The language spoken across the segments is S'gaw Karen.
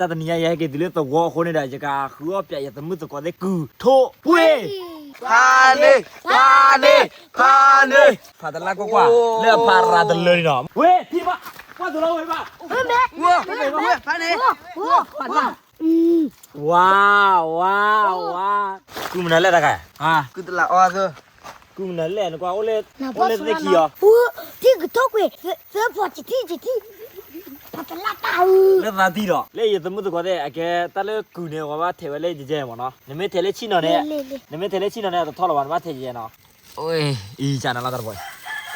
တၢ်တနံၤညါယဟဲက့ၤတုၤလၢသဝီအဃိန့ၣ်ဒီး ယကဃုအီၣ်ပၠးယသမုၣ်သကိးသ့ၣ်ကုၢ်ထိၣ်ပှ့ၢ် ဖးန့ၢ် ဖးန့ၢ် ဖးန့ၢ် ဖးတလၢ်ကွၢ်ကွၢ် လၢအဖးရၤတလၢန့ၣ်နီၤ ဝ့ၢ် ထံၣ်ဘၣ် ကွၢ်သိးလီၤဝ့ၢ်ဘၣ် ဝ့ၢ် ဖးန့ၢ် ဝ့ၢ် ဝ့ၢ် ဝ့ၢ် ဝါ ဝါ ဝါ ကုၢ်မနုၤလဲၣ်တခါ ကုၢ်တလးအီသၢ ကုၢ်မနုၤလဲၣ် နကွၢ်အိၣ်လၢ အိၣ်လၢသ့ၣ်ခံအီၤ ထံၣ်ကထိၣ်ကွံာ် သၢဖီၣ်တထံၣ်တထံၣ် ဖးတလၢ်တၢ်ဧၢ လၢသးသံဒီး လၢယသမုၣ်သကိးသ့ၣ် အကဲတၢ်လၢကုၢ်န့ၣ် ပှၤဘၣ်ထဲးဝဲလၢယဲမ့ၢ်နီၤ နမ့ၢ်ထဲးလၢဆံၣ်နီၤန့ၣ် နမ့ၢ်ထဲးလၢဆံၣ်နီၤန့ၣ် အတထီၣ်လီၤဘၣ် နဘၣ်ထဲးယဲနီၤ အံၤ ကနလီၤတၢ်တပှီၤ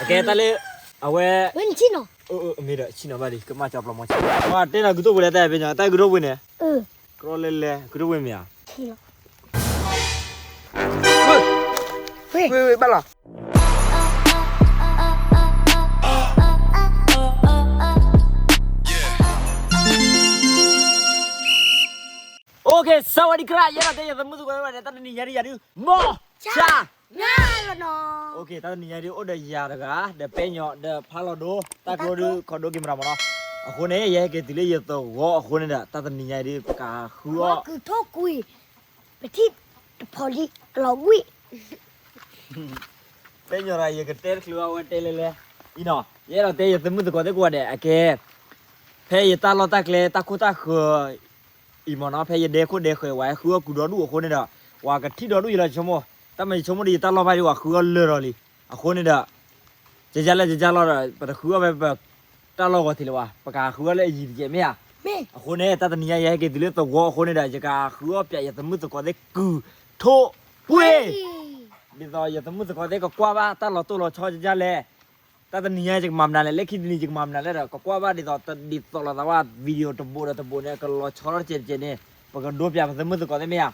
အကဲတၢ်လၢ အဝဲ မ့ၢ်ဒီးဆံၣ်နီၤဘၣ်လံ ကမၣ်ကၠီပျီမီၤဆံၣ် ပှၤတဲနၤကုၢ်ထိၣ်ပှ့ၢ်လဲၣ် တၢ်ဖဲညီ တၢ်ကုၢ်ထိၣ်ပှ့ၢ်န့ၣ် ကရီလဲလဲ ကုၢ်ထိၣ်ပှ့ၢ်မ့ၢ်ဧါ ဝ့ၢ် ဝ့ၢ် ဘၣ်လီၤ OK စဝးဒံခရၣ် ယဲဒၣ်တဲယသမုၣ်သကိးသ့ၣ်တဖၣ်န့ၣ် တၢ်တနံၤညါဒ်ယၤဒု မီၢ်ဆါ နၤလီၤနီၤ OK တၢ်တနံၤညါဒ်အိၣ်ဒီးယၤတဂၤ ဒီးပဲညီ ဒီးဖးလီၤဒိ တၢ်ကျိဒု ခီဒိက့ၤမရၤမးနီၤ အဃိန့ၣ် ယဟဲက့ၤတုၤလၢယသဝီအဃိန့ၣ်ဒီး တၢ်တနံၤညါဒ်ပကဃုအီၣ် ကုၢ်ထိၣ်ကွံာ် ပထံၣ်တဖီၣ်လံ အလီၤဝံၣ် ပဲညီရၤ ယကတဲတချုးအဝဲတဲလဲလဲ အံၤနီၤ ယအဲၣ်ဒိးတဲယသမုၣ်သကိးသ့ၣ်ကိးဂၤဒဲး အကဲ ဖဲယတၢ်လီၢ်တၢ်ကျဲ တၢ်ခိၣ်တၢ်ဃၢၤ အံၤမ့ၢ်နီၤ ဖဲယဒဲခိၣ်ဒဲဃၢၤ ဝဲဃုအီၣ်ကုၢ်ဒီဒူၣ်အဃိန့ၣ်ဒီး ဝဲကထံၣ်ဒီဒူၣ်ယလီၤ ယဆိကမိၣ် တၢ်မၤယဆိကမိၣ်ဒီးယတၢ်လီၢ်ဘၣ်ဒီး ဝဲဃုအီၣ်လၢာ်ဒီးလံ အဃိန့ၣ်ဒီး ကကလဲၣ်ကကလီၤဒီး ပတဃုအီၣ်ဖဲပ တၢ်လီၢ်ဂီၤထံးလၢၤဘၣ် ပကဃုအီၣ်လၢအယံၤတကဲးမ့ၢ်ဧါ အဃိန့ၣ် တၢ်တနံၤညါယဟဲက့ၤတုၤလၢသဝီအဃိန့ၣ်ဒီး ယကဃုအီၣ်ပၠးယသမုၣ်သကိးသ့ၣ်ကုၢ်ထိၣ်ပှ့ၢ် ဒ်သိးယသမုၣ်သကိးသ့ၣ်ကကွၢ်ဘၣ်တၢ်လီၤတိၢ်လီၤဆီကကလဲၣ် တၢ်တနံၤညါယကမၤမနုၤလဲၣ် လၢခံတနံၤယကမၤမနုၤလဲၣ်ဒီး ကကွၢ်ဘၣ်ဒ်သိး ဒ်သိးလီၤသးဝဲ video တဘိဒီးတဘိန့ၣ် ကလီၤဆီထီၣ်တကဲးတကဲးန့ၣ် ပကဒိပၠးပသမုၣ်သကိးသ့ၣ်မ့ၢ်ဧါ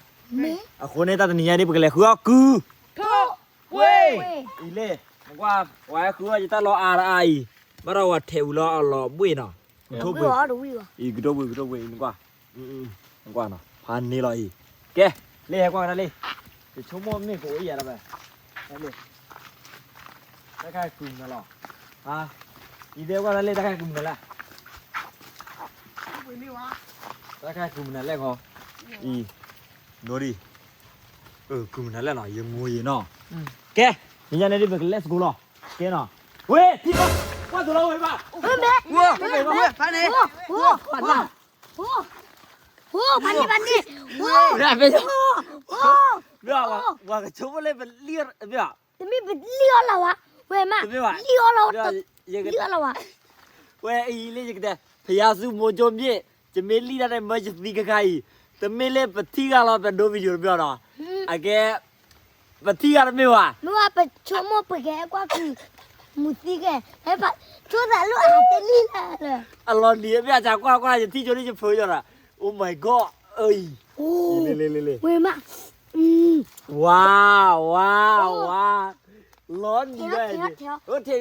အဃိန့ၣ် တၢ်တနံၤညါဒ်ပကလဲၤဃုအီၣ်ကုၢ် ထိၣ်ပှ့ၢ် အံၤလ့ၣ် နကွၢ် ဝဲဃုအီၣ်ယတၢ်လီၢ်အါတအါအံၤ ဘၣ်ဒီးဝဲထဲးဝံၤလီၤအလီၤဘှ့ၣ်နီၤ ထိၣ်ပှ့ၢ် အံၤ ကုၢ်ထိၣ်ပှ့ၢ် ကုၢ်ထိၣ်ပှ့ၢ် နကွၢ် နကွၢ်နီၤ ဖးန့ၢ်လီၤအံၤ ကဲ လ့ၣ်ဟဲကွၢ်ကဒါလ့ၣ် ယဆိကမိၣ်မ့ၢ်ကအိၣ်ယၤဒီးဘၣ် လ့ၣ် တၢ်ခါကုၢ်မနုၤလီၤ အံၤ တဲကွၢ်ဒၣ်လ့ၣ် တၢ်ခါကုၢ်မနုၤလဲၣ် တၢ်ခါကုၢ်မနုၤလဲၣ်ခီ အံၤ ဒိဒံ ကုၢ်မနုၤလဲၣ်နီၤ ယမိၢ်ယံၤနီၤ ကဲ မ့ၢ်ညါန့ၣ်ဒ်ပက let's go လီၤ ကဲနီၤ ဝ့ၢ် ထံၣ်ဘၣ် ကွၢ်သိးလီၤဝ့ၢ်ဘၣ် ဝ့ၢ် ဖးန့ၢ် ဖးန့ၢ် ဖးန့ၢ် ဝဲကဆိကမိၣ်လၢပလံၣ်အီၤ တမ့ၢ်ပလံၣ်အီၤလၢၤဝဲ ဝဲမး လံၣ်အီၤလၢၤဝဲ လံၣ်အီၤလၢၤဝဲ ဝဲအံၤလၢယကတဲ ဖယါသူမိၤကၠိမ့ၣ် ယမ့ၢ်လံၣ်တၢ်န့ၣ် မၢယသံခါခါအံၤ တမ့ၢ်လၢပထံၣ်ဂၤလီၤ ပဒိ video တဘ့ၣ်အီၤဒီး အကဲ ပထံၣ်ဂၤတမ့ၢ်ဘၣ် မ့ၢ်ဝဲပဆိကမိၣ်ပကဲကွၢ်ကုၢ် မုၢ်သံကဲ ဟဲဖး ဆိသးလၢအတလံၣ်လၢၤ အလီၤနံၤ မ့ၢ်အစှၤကွၢ်ကွၢ် ယထံၣ်ကၠိန့ၣ်ယဖၢယီၤဒီး Oh my god အံၤ လ့လ့လ့လ့ ဝ့ၢ်မး ဝါ ဝါ ဝါ လီၤနံၤဘၣ်ယၤ ထဲထဲ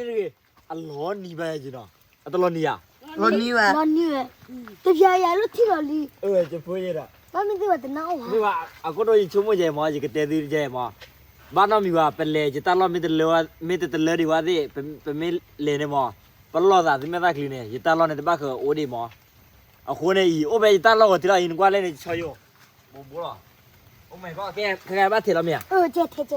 အလီၤနံၤဘၣ်ယၤနီၤ အတလီၤနံၤဧါ လီၤနံၤဝဲ တယၤယၤလၢထံလီၤလံ ယဖိယဲဒီး မ့ၢ်ဘၣ် အခိၣ်တီယဆိကမိၣ်ယဲမး ယကတဲသုယဲမး ဘၣ်နီတမံၤဘၣ် ပလဲၤယတၢ်လီၢ် မ့ၢ်တတလၢဒံးဝဲသ့ၣ် ပမ့ၢ်လဲၤန့ၣ်မး ပလီၢ်သးသုမဲာ်သၣ်ချံန့ၣ် ယတၢ်လီၢ်န့ၣ်တဘၣ်ဃးအိၣ်ဒံးမး အဃိန့ၣ်အံၤ အိၣ်ဖဲယတၢ်လီၢ်ဂီၤထံးလီၤအံၤ နကွၢ်လဲၣ်န့ၣ် ယဆီယိာ် ဘိဘိလီၤ အိၣ်မ့ၢ်ကီၢ် ကဲ ခဲကဲဘၣ်ထဲးလီၤမ့ၢ်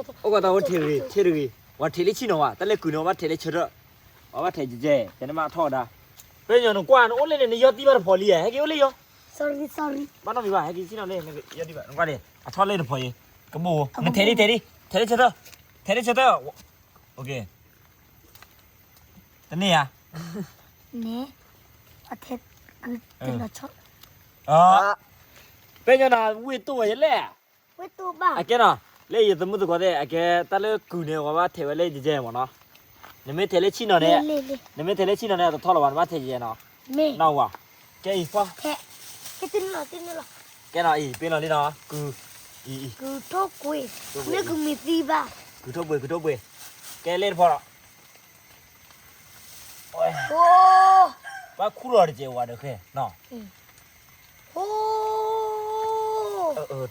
ဧါ အိၣ်ကီၢ်တၢ်အိၣ်ထဲးတဂ့ၤ ထဲးတဂ့ၤ ပှၤထဲးလၢဆံၣ်နီၤဝဲ တၢ်လၢကုၢ်န့ၣ် ပှၤဘၣ်ထဲးလၢဆၢထၢၣ် ပှၤဘၣ်ထဲးကဲကဲ ကဲန့ၣ်မးထီၣ်ဝဲဒၣ် ပဲညီနကွၢ် နအိၣ်လၢန့ၣ် နယီၢ်သံဘၣ်တဖီၣ်လံဧါ ဟဲက့ၤအိၣ်လၢယီၢ် ဘၣ်နီတမံၤဘၣ် ဟဲက့ၤဆံၣ်နီၤလၢ နယီၢ်သံဘၣ် နကွၢ်န့ၣ် အထီၣ်လၢတဖီၣ်အံၤ ကဘိၣ် နထဲးလံ ထဲးလံ ထဲးလၢဆၢထၢၣ် ထဲးလၢဆၢထၢၣ် တန့ၢ်ဧါ န့ၣ် အထဲ ကုၢ်တလီၤဆီ ပဲညီနၤ ဝ့ၢ်တိၢ်ဝဲယဲလဲၣ် ဝ့ၢ်တိၢ်ဘၣ် အကဲနီၤ လၢယသမုၣ်သကိးသ့ၣ် အကဲတၢ်လၢကုၢ်န့ၣ် ပှၤဘၣ်ထဲးဝဲလၢယဲမးနီၤ နမ့ၢ်ထဲးလၢဆံၣ်နီၤန့ၣ် နမ့ၢ်ထဲးလၢဆံၣ်နီၤန့ၣ် အတထီၣ်လီၤဘၣ် နဘၣ်ထဲးယဲနီၤ နီၢ်ဝၤ ကဲအံၤဖီ ကဲနီၤအံၤ ပ့ၤနီၤလံနီၤ ကုၢ် အံၤ ကုၢ်ထိၣ်ကွ့ၢ် မ့ၢ်ကုၢ်မံၤသံဘၣ် ကုၢ်ထိၣ်ပှ့ၤ ကုၢ်ထိၣ်ပှ့ၤ ကဲလ့ၣ်တဖီလီၤ ဘၣ်ခူၣ်လီၤတကဲးဝဲဒီးဃဲနီၤ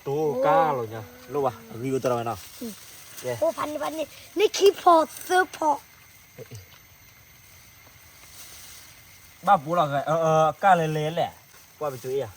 တိကါလီၤညါ လိၣ်ဘၣ် အဂံၢ်အိၣ်တရၢ်ဝဲနီၤ ကဲ န့ၣ်ခံဖီသၢဖီ ဘၣ်ပူၤလီၤဃဲ ကၢ်လဲၤလဲၤလဲၣ် ကွၢ်ပစိၤအ့ၣ်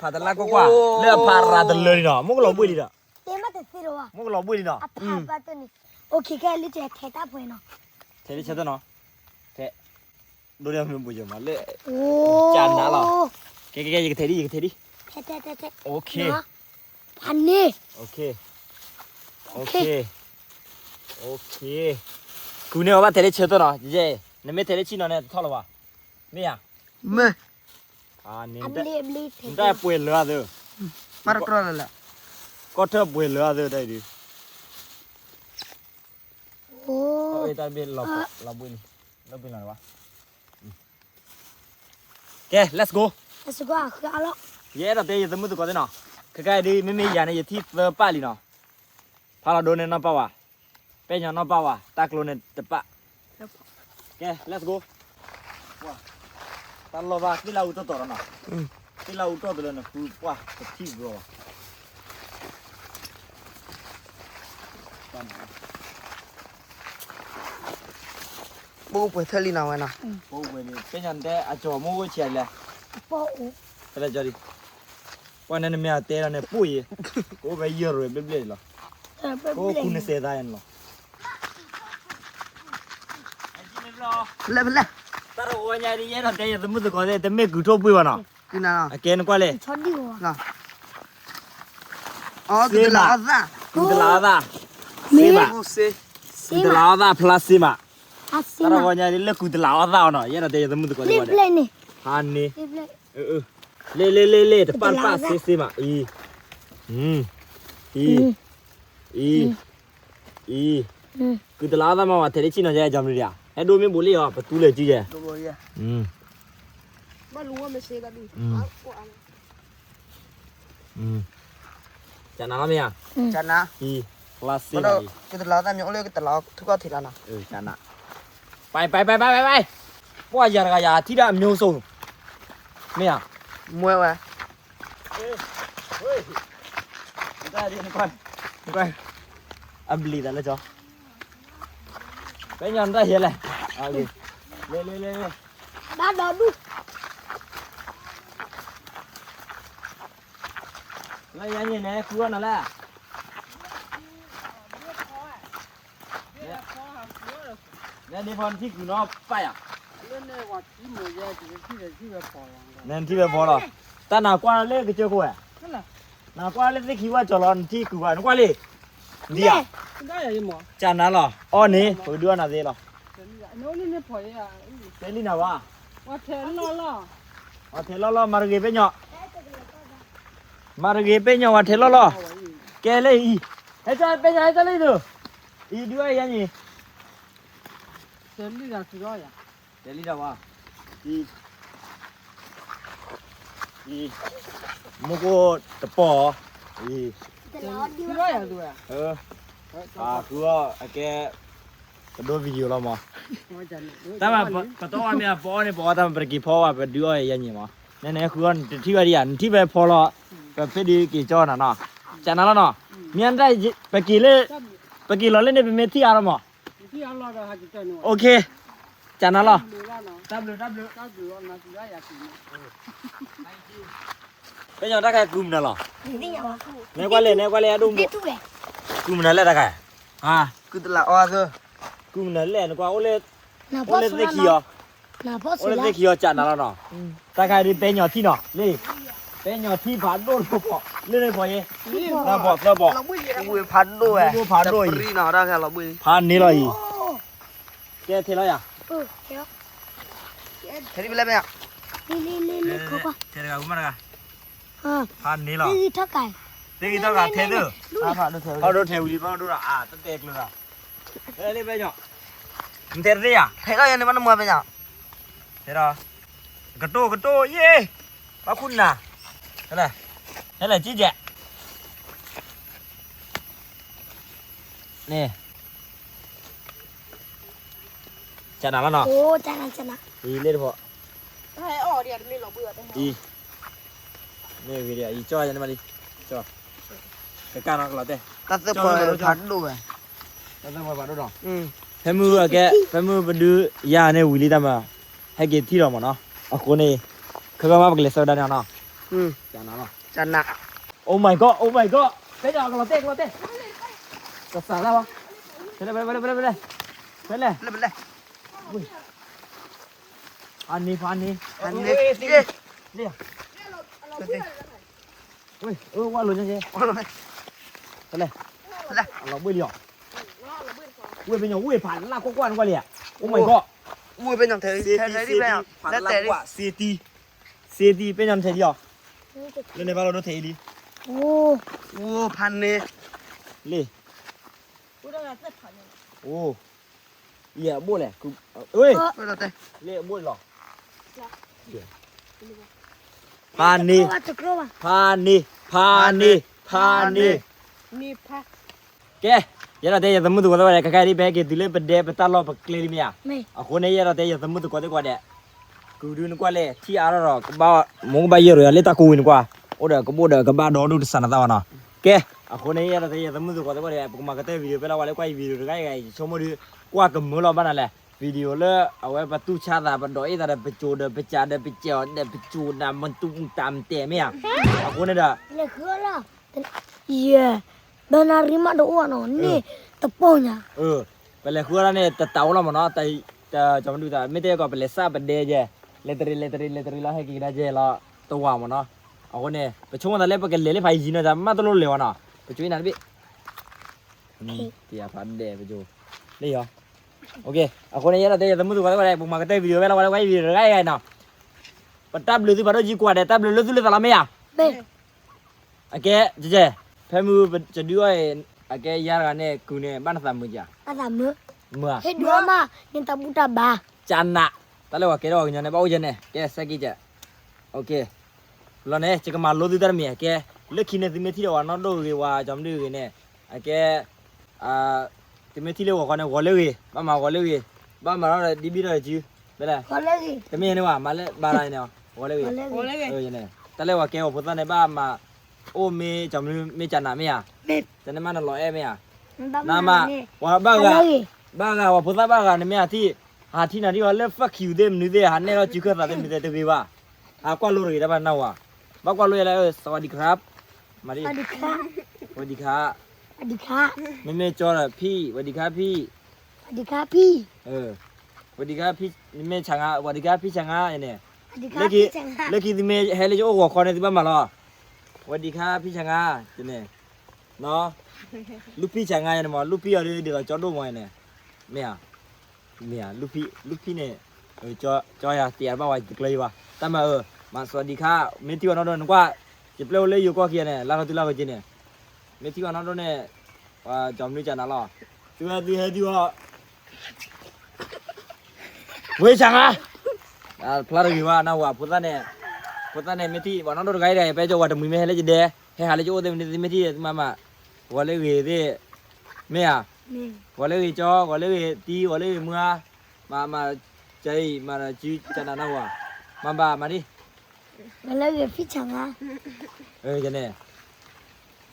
ဖးတလါကွၢ်ကွၢ်, လၢအဖးရၤတလၢလံနီၤ, မ့ၢ်ကလီၤဘှံးလံဒီး, တဲမ့ၢ်တသ့လီၤဘၣ်, မ့ၢ်ကလီၤဘှံးလံနီၤ, အဖးဘၣ်တန့ၣ်, အိၣ်ခ့ခဲလၢာ်ထဲတၢ်ပှဲၤနီၤ, ထဲတဆၢတနီၤ, ထဲ, ဒိၣ်ဒီးမ့ၢ်ဘိယမၤလၢ, ကနၤလီၤ, ကဲကဲကဲ ယကထဲဒံး ယကထဲဒံး, ထဲထဲထဲထဲ, အိၣ်ခ့, ဖးန့ၣ်, အိၣ်ခ့, အိၣ်ခ့, အိၣ်ခ့, ကူန့ၢ်အီၤဘၣ်ထဲတဆၢတနီၤ, ယဲ, နမ့ၢ်ထဲတဆံနီၤန့ၣ် တထီၣ်လၢၤဘၣ်, မ့ၢ်ဧါ, မ့ၢ် နတၢ်ပှဲၤလၢအသၢ, မၤတကြၢးလၢ်လၢ်, ကီၢ်ထၢၣ်ပှဲၤလၢအသၢတၢ်အံၤဒုး, တၢ်ဘ့ၣ်လီၤဘှံးလီၤ, လီၤဘှံးလီၤဘၣ်, ကဲ let's go, ယအဲၣ်ဒိးတဲယသမုၣ်သကိးသ့ၣ်နီၤ, ခဲကဲဒုး မ့မ့ၢ်ယၤန့ၣ် ယထံၣ်သၢပၢ်လံနီၤ, ဖးလီၤဒိန့ၣ်နီၢ်ပၢ်ဝဲ, ပဲၢ်ညီနီၢ်ပၢ်ဝဲ, တၢ်ကျိန့ၣ်တပၢ်, ကဲ let's go, တၢ်လီၢ်ဘၣ် သ့ၣ်လၢအူတီၢ်တီၤလီၤနီၤ, သ့ၣ်လၢအူတီၢ်တလၢနဃုပှၢ် တထံၣ်ဘျီဘၣ် ပအိၣ်ပှဲၤထဲလံနီၤဝဲနီၤ, ပအိၣ်ပှဲၤလံ, သ့ၣ်ညါနတဲအကၠီၤမ့ၢ်အိၣ်ဆံးလဲၣ်, ပအိၣ်, တလဲကၠီၤဒံး, ပှၤန့ၣ်နမ့ၢ်အတဲလီၤန့ၣ် ပအိၣ်ယဲ, ကအိၣ်ဖဲယဲၢ်ရိၤဘျဲၣ်ဘျဲၣ်လီၤ, ကအိၣ်ဃုနစဲးသးယဲန့ၣ်လီၤ, ဖဲလဲၣ်ဖဲလဲၣ်, တၢ်တဝီညါဒ်ယအဲၣ်ဒိးတဲယသမုၣ်သကိးသ့ၣ် တမ့ၢ်ကုၤထိၣ်ပှ့ၤဘၣ်နီၤ, အကဲနကွၢ်လဲၣ် ကုၤတလးအီၣ်သၣ်, စ့မး, ကုၤတလးအီၣ်သၣ် ဖျါစ့မး, တၢ်တဝီညါဒ်လၢကုၤတလးအီၣ်သၣ်အီၤနီၤ ယအဲၣ်ဒိးတဲယသမုၣ်သကိးသ့ၣ်, ဖးန့ၣ်, လ့လ့လ့လ့ တပၢ်တပၢ်စ့စ့မး, အံၤ, အံၤ, အံၤ, အံၤ, ကုၤတလးအီၣ်သၣ်မး ဝဲထဲတဆံနီၤ ယဲ ကၠီမနုၤဒံးဧါ, ဟဲဒိၣ်မ့ၢ်ဘူးလံအီၤ ပသူလဲၤစုယဲ ကနၤလီၤမ့ၢ်ဧါ, ကနၤ, အံၤ, ဖျါစ့မးအံၤ, ကတလးအီၣ်သၣ်မ့ၢ်အိၣ်လၢကတလးအီၣ်ထူၣ်ကီၢ်ထံးလီၤနီၤ, ကနၤ, ပၢ်ပၢ်ပၢ်ပၢ်ပၢ်, ပှၤယၤတဂၤယၤထံၣ်ဒၣ်အမျိုးစုံ, မ့ၢ်ဧါ, မွဲဝဲ အဘျံးသးလၢကၠီ, ပဲညီနတၢ်ဟဲလဲၣ်, လဲၤလဲၤလဲၤလဲၤ, ဘၣ်ဒီဒူၣ်, လၢယၤန့ၣ် နဟဲဃုအီၣ်နၤလဲၣ် နထံၣ်ဖီနထံၣ်ကုၤနီၣ်ပၢ်ယၤ, နထံၣ်ဝဲဖီလီၤ, တၢ်နကွၢ်လၢကစၢၢ်ခိၣ်ဝဲ, နကွၢ်လၢသ့ၣ်ခံဝဲကၠီၤလီၤ နထံၣ်ကုၤဝဲ နကွၢ်လံ, ဒံဧါ, ကနၤလီၤ အီၣ်န့ၣ် ပကဒုးအီၣ်နၤသ့လီၤ, တဲလံနၤဝဲ, ထဲလီၢ်လီၢ် မၤတဂ့ၤပဲညီ, မၤတဂ့ၤပဲညီ ဝဲထဲလီၢ်လီၢ်, ကဲလၢအံၤ, ဟဲကၠီပဲညီ ဟဲကၠီလၢအံၤဒုး, အံၤဒုးအီၣ်ယၤန့ၣ် တဲလံတၢ်ဝဲ, အံၤ, အံၤ, မူခိၣ်တပီၢ်, အံၤ, ဃုအီၣ်အကဲ, ကဒိ video လီၤမး, တၢ်မၤပတီၢ်ဝဲမ့ၢ်အပအီၣ်န့ၣ် ပအီၣ်တၢ်မၤပတက့ၤဖီဝဲ ပဒုးအီၣ်ယဲညံၤမး, နဲနဲဃုအီၣ်နတထံၣ်ဝဲဒံးဧါ နထံၣ်ဖဲဖီလီၤ, ပဖဲဒုးက့ၤကၠီနၤနီၤ, ကနၤလီၤနီၤ, မ့ၢ်တၢ်, ပက့ၤလၢ, ပက့ၤလီၤလၢန့ၣ် ပမ့ၢ်ထံၣ်အါလီၤမး OK, ကနၤလီၤ, တၢ်ဘျုးတၢ်ဘျုး, ပဲညီတၢ်ခါကုမနၤလီၤ, နဲကွၢ်လဲၣ် နဲကွၢ်လဲၣ် အဒိၣ်မး, ကုမနၤလဲၣ်တၢ်ခါ, ကုမနၤလဲၣ် နကွၢ်အိၣ်လၢ, အိၣ်လၢသ့ၣ်ခံအီၤ, အိၣ်လၢသ့ၣ်ခံအီၤ ကနၤလီၤနီၤ, တၢ်ခါဒ်ပဲညီထံၣ်နီၤ လံ, ပဲညီထံၣ်ဖးဒိၣ်လီၤဖီ, လၢန့ၣ်ဖီယဲ, သၢဖီ သၢဖီ, ဖးဒိၣ်ဝဲ, ဖးဒိၣ်အံၤ, ဖးန့ၢ်လီၤအံၤ, ကဲထဲလီၤယၤ, ထဲတဂၤဝံၤမးတဂၤ, ဖးန့ၢ်လီၤ, သ့ၣ်ဂံၢ်ထီၣ်ကး, ထဲသၢ, ဖးဒိၣ်ထဲဝံၤလံ ဖးဒိၣ်ထီၣ်အါ တတဲကျၢၤဒီး, လၢပဲညီ, နထဲတသ့ၣ်ယၤ, ထဲလီၤယၤန့ၣ် ဘၣ်နမွဲပဲညီ, ထဲဒီး, ကတိၢ်ကတိၢ်ယဲ, ဘၣ်ခူၣ်နၤ, ဟဲလဲၣ်, ဟဲလဲၣ်ကံကဲး, န့ၣ် ကနၤလီၤနီၤ, အံၤလ့တဖီ, အံၤ, မ့ၢ်ဂ့ၤဒီး အံၤကၠီယၤန့ၣ်မးလံ, ကကၢ်နီၤကလီၤတဲ, တၢ်သၢပီဖးဒိၣ်ဝဲ, တၢ်သၢပီဖးဒိၣ်နီၤ, ဖဲမုၢ်အကဲ ဖဲမုၢ်ပဒုးယၤန့ၣ်ဝံၤလံတၢ်မၤ, ဟဲက့ၤထံၣ်လီၤမးနီၤ, အဃိန့ၣ်, ခဲကမးပကလဲၤဆၢဒၣ်န့ၣ်နီၤ ကနၤလီၤ, ကနၤ, Oh my God, oh my God, ဖဲန့ၣ် ကလီၤတဲာ် ကလီၤတဲာ်, ကစးလၢဘၣ်, ဖဲလဲၣ် ဖဲလဲၣ် ဖဲလဲၣ် ဖဲလဲၣ်, ဖးန့ၢ် ဖးန့ၢ်, ဖးန့ၢ်, ဝဲလိာ်ညါကဲ, ဖဲလဲၣ်, အလီၤဘှ့ၣ်လံအီၤ, ဝ့ၢ်ဖဲညီ ဝ့ၢ်ဖးလၢ်ကွၢ်ကွၢ်နကွၢ်လံဧါ, Oh my God, ဝ့ၢ်ဖဲညီ ဖးလၢ်ကွၢ် စ့တံ, စ့တံ ဖဲညီနထဲးလံအီၤ, လၢန့ၣ်ဘၣ်လီၤဒိထဲးအံၤလံ, ဖးန့ၢ်, လံ, အိၣ်, ယဲၢ်အဘိၣ်လဲၣ်, လံအဘိၣ်လီၤ, ဖးန့ၢ်, ဖးန့ၢ်, ဖးန့ၢ်, ဖးန့ၢ်, ကဲ, ယအဲၣ်ဒိးတဲယသမုၢ်သကိးသ့ၣ်ဝဲဒၣ် ခဲခါအံၤဒ် ပဟဲက့ၤတုၤလၢပဒဲပတၢ်လီၢ်ပကျဲလံမ့ၢ်ဧါ, အဃိန့ၣ် ယအဲၣ်ဒိးတဲယသမုၢ်သကိးသ့ၣ်ကိးဂၤဒဲး, ကုၤဒုနကွၢ်လဲၣ် ထံၣ်အါထီၣ်ဒီး ကဘၣ်, မိၢ်ကဘၣ်ယဲၢ်ရိၤယၤလၢတၢ်ကိးဝံၤနကွၢ်, အိၣ်ဒီးကဘိၣ်ဒီးကဘၣ်ဒီဒူၣ်တစးနသးဘၣ်နီၤ, ကဲ, အဃိန့ၣ် ယအဲၣ်ဒိးတဲယသမုၢ်သကိးသ့ၣ်ကိးဂၤဒဲး ပကမၤကတၢၢ် video ဖဲလၢပှၤလၢကွၢ်ယ video တဂၤအံၤ ယဆိကမိၣ်ဒုး, ကွၢ်ကမုာ်လီၤဘၣ်နၤလဲၣ်, video လၢအဝဲပတူၢ်ဆါသး ပဒိးအ့ၣ်သးဒီး ပစိၤဒီးပစးဒီးပစဲးအီၤဒီး ပစိၤနၤမတူၢ်မူတၢ်မတဲာ်မ့ၢ်ဧါ, အဃိန့ၣ်ဒီး ယဲၢ်, ဒီးနၣ်ရံၣ်မးတအိၣ်နီၤ န့ၣ်, တပီၢ်ညါ, ပလဲၤဃုအီၣ်ဒၣ်န့ၣ် တတးအိၣ်လီၤမ့ၢ်နီၤ, တၢ်မနုၤသး မ့ၢ်တဲကီး ပလဲၤစးပဒဲယဲၢ်, လဲၤတရံး လဲၤတရံး လဲၤတရံးလီၤ ဟဲက့ၤကဒါယဲၢ်လီၤ, တဝၤမ့ၢ်နီၤ, အဃိန့ၣ် ပဆိကမိၣ်သးလၢပကလဲၤလၢဖးယံၤနီၤ တၢ်မးတလိၣ်လဲၤဝဲနီၤ, ပကၠိအ့ၣ်နၤတဘ့ၣ်, တယၤဖးဒဲးပကၠိ, လၢယီၤ, အဃိန့ၣ် ယအဲၣ်ဒိးတဲ ယသမုၢ်သကိးသ့ၣ်ကိးဂၤဒဲး ပကမၤကတၢၢ် video ဖဲလၢပှၤလၢကွၢ်ယ video တဂၤအံၤနီၤ, ပတၢ်ဘျုးသုဖးဒိၣ်ကံကိးဂၤဒဲး တၢ်ဘျုးလၢသူၣ်လၢသးလီၤမ့ၢ်ဧါ အကဲ, ကဲ, ဖဲမုၢ်ပစဒုအီၤအံၤ, အကဲယၤတဂၤန့ၣ် ကုၤန့ၣ် ဘၣ်နသးမုာ်ဧါ, မုာ်ဧါ, ဟ့ၣ်ဒုးအီၣ်မး, နတၢ်ဘူၣ်တၢ်ဘါ, ကနး, တၢ်လၢပှၤကဲထီၣ်ပှၤကညီန့ၣ် ဘၣ်အိၣ်ယဲၢ်န့ၣ်, ကဲ စဲကံကဲ, လီၤန့ၣ် ယကမၤလိသုတၢ်တမံၤ အကဲ, လၢခံန့ၣ် သုမ့ၢ်ထံၣ်ဒီးပှၤနီၢ်ဒိၣ်ဂ့ၤ ပှၤကၠီမဒုဂ့ၤန့ၣ်, အကဲ, သုမ့ၢ်ထံၣ်လၢဂီၤခီန့ၣ် ဂီၤလၢဂ့ၤ, ဘၣ်မၤဂီၤလၢဂ့ၤ, ဘၣ်မၤထီၣ်ဒီးဒ်ဘံၣ်ထီၣ်ဒီးစု, ဘဲလဲၣ်, တမ့ၢ်န့ၣ်ဘၣ်, မၤလၢဘါရၤန့ၣ်, ဂီၤလၢဂ့ၤ, တၢ်လၢပှၤကဲပှၤဖိသၣ်န့ၣ် ဘၣ်မၤ, အိၣ်မ့ၢ်ကၠီမနုမ့ၢ်ကနးမ့ၢ်ဧါ, တန့ၢ်မးနလီၤအဲၣ်မ့ၢ်ဧါ, နမၤ, ပှၤဘၣ်ဂၤ, ဘၣ်ဂၤ ပှၤဖိသၣ်ဘၣ်ဂၤန့ၣ်မ့ၢ်ဧါထံၣ်, ဟးထံၣ်နၤထံၣ်အီၤလၢ fuck you သ့ၣ်မနုၤသ့ၣ် ဟးနဲၣ်ထီၣ်စုခၢၣ်သးသ့ၣ်မနုၤသ့ၣ်တဂ့ၤဘၣ်, ဟးကွၢ်လိတဂ့ၤတၢ်ဘၣ်နၢ်ဝၤ, ဘၣ်ကွၢ်လိယဲလၢ สวัสดีครับ, မၤဒ်, สวัสดีครับ, မ့မ့ၢ်ကၠီဒီး พี่, สวัสดีครับพี่, สวัสดีครับพี่, สวัสดีครับพี่, မ့မ့ၢ်ဆါငါ, สวัสดีครับพี่ဆါငါန့ၣ်, လၢခံသုမ့ၢ်ဟဲလၢယအိၣ်ဂီၤခီန့ၣ် သုဘၣ်မၤလီၤ, สวัสดีครับพี่ဆါငါန့ၣ်, နီၤ, လူၢ်ဖံဆါငါန့ၣ်မး လူၢ်ဖံအီၤဒ်ဒ်သိးကၠီဒိၣ်မးန့ၣ်, မ့ၢ်ဧါ, မ့ၢ်ဧါ, လူၢ်ဖံ, လူၢ်ဖံန့ၣ်, ကၠီယၤတ့အါဘၣ်ဝဲတကျၢၤယဘၣ်, တၢ်မၤအၢ, မၤ สวัสดีครับ, မ့ၢ်ထံၣ်ပှၤနီၢ်ဒိၣ်န့ၣ်ကွၢ်, ယပျဲအိၣ်လၢယိၤကီၢ်ခံဂၤန့ၣ် လၢခီတုၤလၢခီက့န့ၣ်, မ့ၢ်ထံၣ်ပှၤနီၢ်ဒိၣ်န့ၣ်, ပှၤကၠီမနုကနးလီၤ, သုဝဲသုဟဲဒုးအီၤ ဝ့ၢ်ဆၣ်ငါ, ဖျါတဂ့ၤဘၣ် နၢ်ဟူဧါ, ဖိသၣ်န့ၣ်, ဖိသၣ်န့ၣ် မ့ၢ်ထံၣ် ပှၤနီၢ်ဒိၣ်တဂၤအံၤဒီး ဖဲကၠီဝၤတမှံၤမ့ၢ်ဟဲလၢယဒဲ, ဟဲဟးလၢယအိၣ်သ့ၣ်မနုၤသ့ၣ် မ့ၢ်ထံၣ် သုမၤမး, ဂီၤလၢဂ့ၤသ့ၣ်, မ့ၢ်ဧါ, ဂီၤလၢဂ့ၤကၠီ, ဂီၤလၢဂ့ၤတံ, ဂီၤလၢဂ့ၤမုၢ်ဧါ, မၤ, မၤ, ကၠီအံၤ မၤဒီးစုကနးနၢ်ဟူဧါ, မၤဘၣ်မၤဒ် ဂီၤလၢဂ့ၤဖံဆၣ်ငါ, န့ၣ်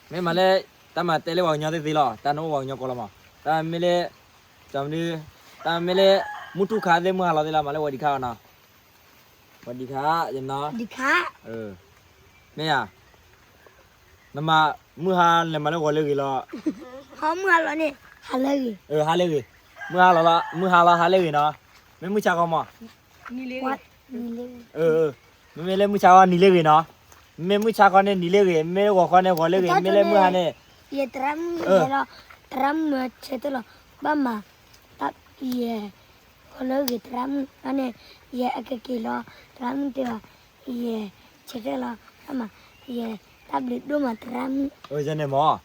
မ့ၢ်မးလၢ တၢ်မၤတဲလၢပှၤကညီသ့ၣ်သ့ၣ်လီၤ, တၢ်နအိၣ်ပှၤကညီကိးလီၤမး, တၢ်မ့ၢ်လၢ, ကၠီမနု, တၢ်မ့ၢ်လၢ, မုၢ်ထူၣ်ခါသ့ၣ်မုၢ်ဟါလီၤသ့ၣ်လီၤ မၤလၢဝဲဒံခါအီၤနီၤ, ဝဲဒံခါ, ယနီၤ, မ့ၢ်ဧါ, နမၤ, မုၢ်ဟါလဲၤမၤလၢဂီၤလၢဂ့ၤလီၤ, ဟါလၢဂ့ၤ, မုၢ်ဟါလီၤလီၤ, မုၢ်ဟါလီၤဟါလၢဂ့ၤနီၤ, မ့ၢ်မုၢ်ဆါခီမး မ့မ့ၢ်လၢမုၢ်ဆါခီနံၤလၢဂ့ၤနီၤ, မ့မ့ၢ်မုၢ်ဆါခီန့ၣ်နံၤလၢဂ့ၤ, မ့ၢ်ဂီၤခီန့ၣ်ဂီၤလၢဂ့ၤ, မ့ၢ်လၢမုၢ်ဟါန့ၣ်, ယတရါမုၢ်ဟဲလီၤ, တရါမုၢ်ဆဲးတၢ်လီၤ, ဘၣ်မၤ, ယဲ, ဂီၤလၢဂ့ၤတရါမုၢ်န့ၣ်, ယဲအကက့ၤလီၤ, တရါမုၢ်တဲဘၣ်, ယဲ, ဆဲးတၢ်လီၤ, ဘၣ်မၤ, ယဲ, တၢ်ဘျုးဒိၣ်မးတရါမုၢ်, န့ၣ်မး,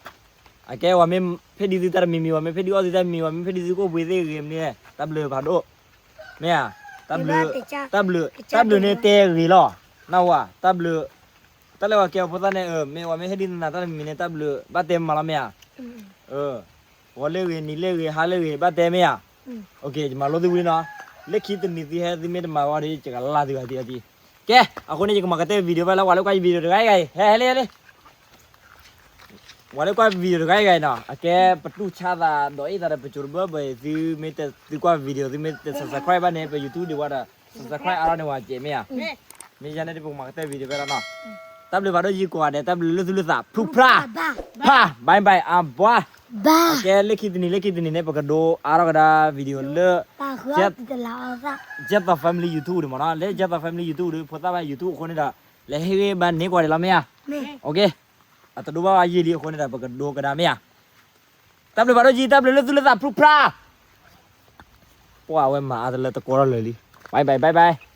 အကဲဝဲမ့ၢ်ဖဲဒ်သုတၢ်တမံၤမံၤ, ဝဲမ့ၢ်ဖဲဒ်အီၣ်သုတၢ်တမံၤ, ဝဲမ့ၢ်ဖဲဒ်သုကအိၣ်ဘှံးသ့ၣ်ဂ့ၤမနုၤ, တၢ်ဘျုးဖးဒိၣ် မ့ၢ်ဧါ, တၢ်ဘျုး, တၢ်ဘျုး, တၢ်ဘျုးန့ၣ်တဲဂ့ၤလီၤ, နၢ်ဟူဧါ, တၢ်ဘျုး, တၢ်လၢပှၤကဲပှၤဖိသၣ်န့ၣ် မ့ၢ်ဝဲမ့ၢ်ဟဲဒ်နၤတၢ်တမံၤန့ၣ် တၢ်ဘျုးဘၣ်တဲမးလီၤမ့ၢ်ဧါ, ဂီၤလၢဂ့ၤ, နံၤလၢဂ့ၤ, ဟါလၢဂ့ၤ, ဘၣ်တဲမ့ၢ်ဧါ, ယမၤလိသုဝံၤလံနီၤ, လၢခံတနံၤသုဟဲသုမ့ၢ်တမၤဝဲဒီး ယကလၢ်သုဂၤတံၢ်အီတံၢ်, ကဲ, အဃိန့ၣ် ယကမၤကတၢၢ် video ဖဲလၢပှၤလၢကွၢ်ယ video တဂၤအံၤ, ဟဲ, ဟဲလံ, ဟဲလံ ပှၤလၢကွၢ် video တဂၤအံၤနီၤ, အကဲပတူၢ်ဆါသး ဒီးအ့ၣ်သးဒီးပစိၤတဘၢဘၢအံၤ သုမ့ၢ်တ, သုကွၢ် video သုမ့ၢ်တ subscribe ဘၣ်န့ၣ် ပ YouTube ဒံးဝဲဒီး subscribe အါထီၣ်န့ၢ်ဝဲကဲးမ့ၢ်ဧါ, မ့ၢ်ယၤန့ၣ် ပကမၤကတၢၢ် video ဖဲလၢနီၤ, တၢ်ဘျုးဖးဒိၣ်ယံၤကိးဂၤဒဲး, တၢ်ဘျုးလၢသူၣ်လၢသး ဖုဖရၣ်, ဖၣ်, bye bye အဘှါ, ကဲလၢခံတနံၤ လၢခံတနံၤန့ၣ် ပကဒိးအါထီၣ်ကဒါ video လၢ ကဲသိး family YouTube ဒံးမ့ၢ်နီၤ, လၢကဲသိး family YouTube ဒံး ဖိသၣ်ဘၣ် YouTube အဃိန့ၣ်ဒီး လဲၤဟ့ၣ်ဂံၢ်ဘါန့ၢ်ကွၢ်ဒံးလီၤမ့ၢ်ဧါ, အတဒိဘၣ်ဝဲယံာ်လံအဃိန့ၣ်ဒီး ပကဒိးကဒါမ့ၢ်ဧါ, တၢ်ဘျုးဖးဒိၣ်ယံၤ တၢ်ဘျုးလၢသူၣ်လၢသး ဖုဖရၣ်, ပှၤဝဲမၤအါတလၢတကိးထီၣ်လၢာ်လံ, bye bye bye bye.